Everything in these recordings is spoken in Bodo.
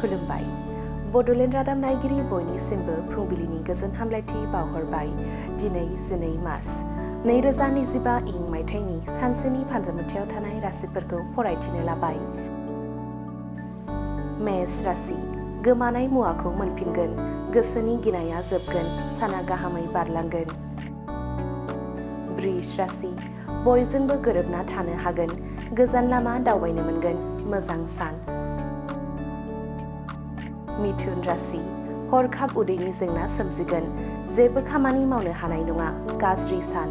खुलुमबाय बड'लेण्ड रादाब नायगिरि बयनिसिमबो फुंबिलिनि गोजोन हामलायथि बावहरबाय। दिनै 12 मार्च 2025 मायथाइनि सानसेनि फानजामुथियाव थानाय राशिफोरखौ फरायथिनो लाबाय। मेष राशि गोमानाय मुवाखौ मोनफिनगोन, गोसोनि गिनाया जोबगोन, साना गाहामै बारलांगोन। वृष राशि बयजोंबो गोरोबना थानो हागोन, गोजान लामा दावबायनो मोनगोन, मोजां सान। मिथुन राशि हरखाब उदैनि जेंना सोमजिगोन, जेबो खामानि मावनो हानाय नङा, गाज्रि सान।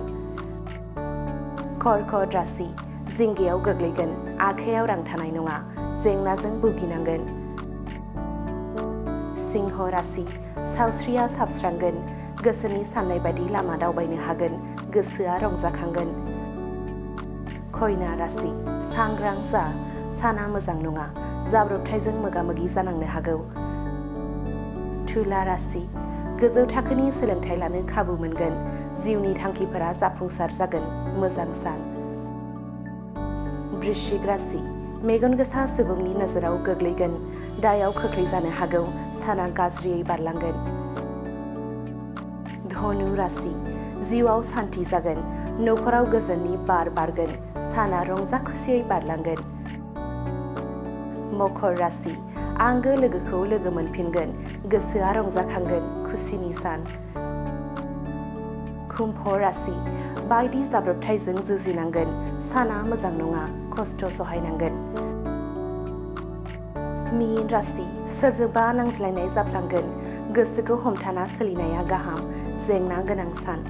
कर्कट राशि जिंगायाव गोग्लैगोन, आखायाव रां थानाय नङा, जेंनाजों भुगिनांगोन। सिंह राशि सावस्रिया साबस्रांगोन, गोसोनि साननाय बायदि लामा दावबायनो हागोन, गोसोआ रंजाखांगोन। कन्या राशि सांग्रां जा, साना मोजां नङा, जाब्रबथायजों मोगा-मोगि जानांनो हागौ। तुला राशि गोजौ थाखोनि सोलोंथाइ लानो खाबु मोनगोन, जिउनि थांखिफोरा जाफुंसार जागोन, मोजां सान। वृश्चिक राशि मेगन गोसा सुबुंनि नोजोराव गोग्लैगोन, दायाव खोख्लैजानो हागौ, साना गाज्रियै बारलांगोन। धनु राशि जिउआव सान्थि जागोन, नखराव गोजोननि बार बारगोन, साना रंजा खुसियै बारलांगोन। मकर राशि आंगो लोगोखौ लोगो मोनफिनगोन, गोसोआ रंजाखांगोन, खुसिनि सान। कुम्भ राशि बायदि जाब्रबथायजों जुजिनांगोन, साना मोजां नङा, खस्थ' सहायनांगोन। मीन राशि सोरजोंबा नांज्लायनाय जाफ्लांगोन, गोसोखौ हमथाना सोलिनाया गाहाम, जेंना गोनां सान।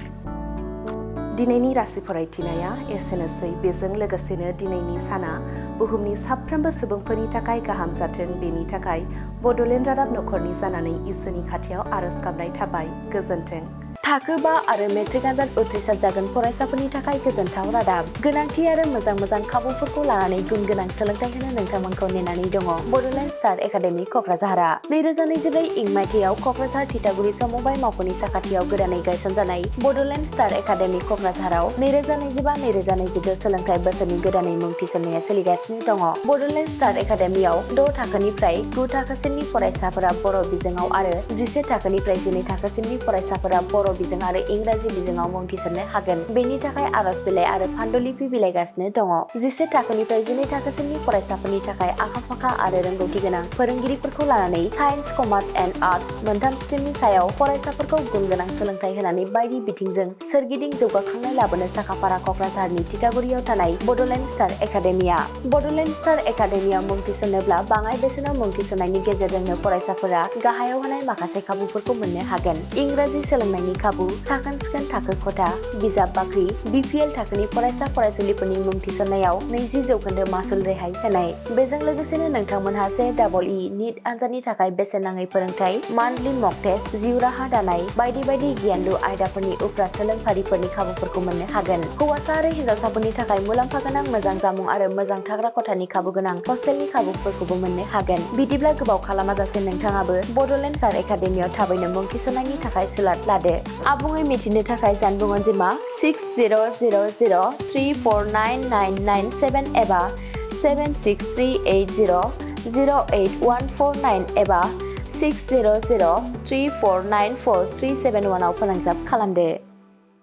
दिनैनि राशि फरायथिनाया एसेनोसै। बेजों लोगोसेनो दिनैनि साना बुहुमनि साफ्रोमबो सुबुंफोरनि थाखाय गाहाम जाथों, बेनि थाखाय बड'लेण्ड रादाब नखरनि जानानै इसोरनि खाथियाव आरज गाबनाय थाबाय। गोजोन्थों। थाखो 5 आरो मेट्रिक आनजाद उथ्रिसार जागोन फरायसाफोरनि थाखाय गोजोनथाव रादाब। गोनांथि आरो मोजां खाबुफोरखौ लानानै गुन गोनां सोलोंथाइ होनो नोंथांमोनखौ नेनानै दङ बड'लेण्ड स्टार एकाडेमि क'क्राझारआ। 2024 मायथाइयाव क'क्राझार थिथागुरि समबाय मावख'नि साखाथियाव गोदानै गायसनजानाय बड'लेण्ड स्टार एकाडेमि क'क्राझाराव 2025-2026 सोलोंथाइ बोसोरनि गोदानै मुं थिसननाया सोलिगासिनो दङ। बड'लेण्ड स्टार एकाडेमियाव 6 थाखोनिफ्राय 9 थाखोसिमनि फरायसाफोरा बर' बिजोङाव आरो 11 थाखोनिफ्राय 12 थाखोसिमनि फरायसाफोरा बर' बिजों आरो इंराजि बिजोङाव मुं थिसननो हागोन। बेनि थाखाय आरज बिलाइ आरो फान्डुलिपि बिलाइगासिनो दङ। 11 थाखोनिफ्राय 12 थाखोसिमनि फरायसाफोरनि थाखाय आखा-फाखा आरो रोंगौथि गोनां फोरोंगिरिफोरखौ लानानै साइन्स, कमार्स एन्ड आर्टस मोनथाम स्ट्रिमनि सायाव फरायसाफोरखौ गुन गोनां सोलोंथाइ होनानै बायदि बिथिंजों सोरगिदिं जौगाखांनाय लाबोनो साखाफारा क'क्राझारनि थिथागुरियाव थानाय बड'लेण्ड स्टार एकाडेमिया। बड'लेण्ड स्टार एकाडेमियाव मुं थिसननोब्ला बाङाइ बेसेनाव मुं थिसननायनि गेजेरजोंनो फरायसाफोरा गाहायाव होनाय माखासे खाबुफोरखौ मोननो हागोन। इंराजि सोलोंनायनि खाबु, साखोन-सिखोन थाखो खथा, बिजाब बाख्रि, BPL थाखोनि फरायसा फरायसुलिफोरनि मुं थिसननायाव 20% मासुल रेहाय होनाय। बेजों लोगोसेनो नोंथांमोनहा JEE नीट आनजादनि थाखाय बेसेन नाङै फोरोंथाय, मान्थलि मक टेस्ट, जिउ राहा दानाय बायदि गियानलु आयदाफोरनि उफ्रा सोलोंफारिफोरनि खाबुफोरखौ मोननो हागोन। हौवासा आरो हिन्जावसाफोरनि थाखाय मुलाम्फा गोनां मोजां जामुं आरो मोजां थाग्रा खथानि खाबु गोनां हस्टेलनि खाबुफोरखौबो मोननो हागोन। बिदिब्ला गोबाव खालामाजासे नोंथाङाबो बड'लेण्ड स्टार एकाडेमियाव थाबैनो मुं थिसननायनि थाखाय सुलाद लादो। आबुङै मिथिनो थाखाय जानबुं अनजिमा 6000349997 एबा 7638008149 एबा 6003494371 आव फोनांजाब खालामदो।